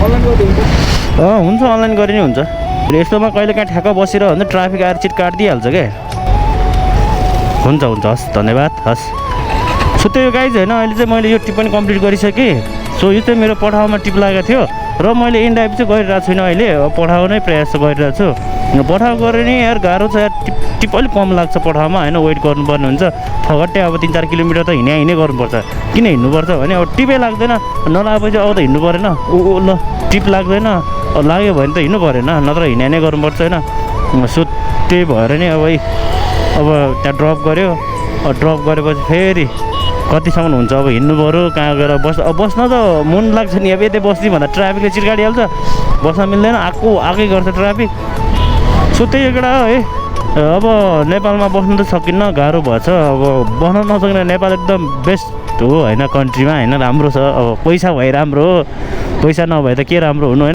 हुन्छ अनलाइन गरे नि हुन्छ यस्तोमा कहिले काहीँ ठ्याक्क बसेर भने ट्राफिक आएर चिट काटिदिइहाल्छ क्या हुन्छ हस् धन्यवाद हस् सो त्यो गाइज होइन अहिले चाहिँ मैले यो टिप पनि कम्प्लिट गरिसकेँ सो यो चाहिँ मेरो पठाउमा टिप लागेको थियो र मैले इन्डाइप चाहिँ गरिरहेको छुइनँ अहिले पठाउ नै प्रयास गरिरहेको छु पठाउ गरेँ नि यार गाह्रो छ यार टिप अलिक कम लाग्छ पठाउमा होइन वेट गर्नुपर्ने हुन्छ फगट्टै अब 3-4 किलोमिटर त हिँड्नै गर्नुपर्छ किन हिँड्नुपर्छ भने अब टिपै लाग्दैन नलागेपछि अब त हिँड्नु परेन ल टिप लाग्दैन लाग्यो भने त हिँड्नु परेन नत्र हिँड्नै गर्नुपर्छ होइन सो त्यही भएर नि अब त्यहाँ ड्रप गऱ्यो ड्रप गरेपछि फेरि कतिसम्म हुन्छ अब हिँड्नु पऱ्यो कहाँ गएर बस्न त मन लाग्छ नि अब यतै बस्दिउँ भन्दा ट्राफिकले चिर्काडिहाल्छ बस्न मिल्दैन आएकै गर्छ ट्राफिक सो त्यही एउटा है अब नेपालमा बस्नु त सकिन्न गाह्रो भएछ अब बस्न नसक्ने नेपाल एकदम बेस्ट हो होइन कन्ट्रीमा होइन राम्रो छ अब पैसा भए राम्रो हो पैसा नभए त के राम्रो हुनु होइन